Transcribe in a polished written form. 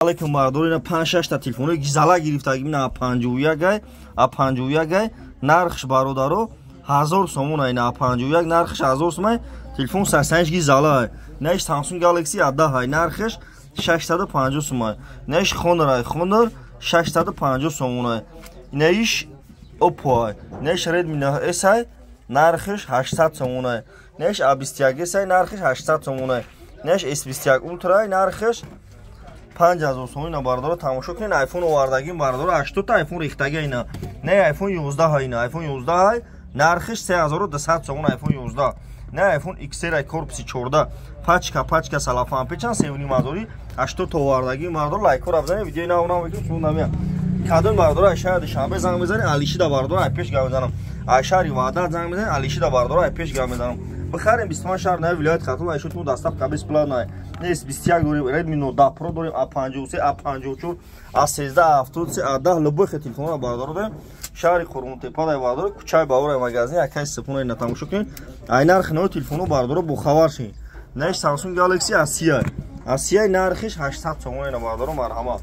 Алейкум, бардор, ина 5-6 та телефонои гизала гирифтагим. Ина А51 ай, А51 ай, нархш, бародаро, 1000 сомон ай. Ина А51, нархш 1000 сомон, телефон 85 гизала ай. Наиш Samsung Galaxy A10 ай, нархш 650 сомон ай. Наиш Honor ай, Honor 650 сомон ай. Наиш Oppo ай, наиш Redmi 9S ай, нархш 800 сомон ай. Наиш A21s ай, нархш 800 сомон ай. Наиш S21 Ultra ай, нархш 5000 сомон. Ина, бардоро, тамошо кунед, iPhone овардагим, бардоро, 80 та iPhone рехтаги ина. Не iPhone 11 ина, iPhone 11 ай, нархиш 3200 сомон iPhone 11. Не iPhone XR ай, корпуси 14, пачка пачка салафан печан, 3,5 ҳазори, 80 та овардагим, бардоро. Лайкҳоро бизанед, видеои нав нав мекунем, шумо намея. Кадом, бардоро, ай шаҳри Душанбе занг мезанед, Алишида, бардоро, ай пеш гап мезанам. Ай шаҳри Ваҳдат занг мезанед, Алишида, бардоро, ай пеш гап мезанам. Бихарем 25 шаҳр нави вилояти Хатлон, айшотмон доставка бесплатная. Нест 21 дорем, Redmi Note 10 Pro дорем, A53, A54, A13, A73, A10, любой хе телефонро, бардоро, дорем. Шаҳри Қурғонтепа дай, бардоро, кӯчаи Бавора, магазин якай сипона. Ина тамошо кунед, ай нархи нави телефонро, бардоро, бохабар шед. Неш Samsung Galaxy A30, A30, нархиш 800 сомон. Ина, бардоро, марҳамат.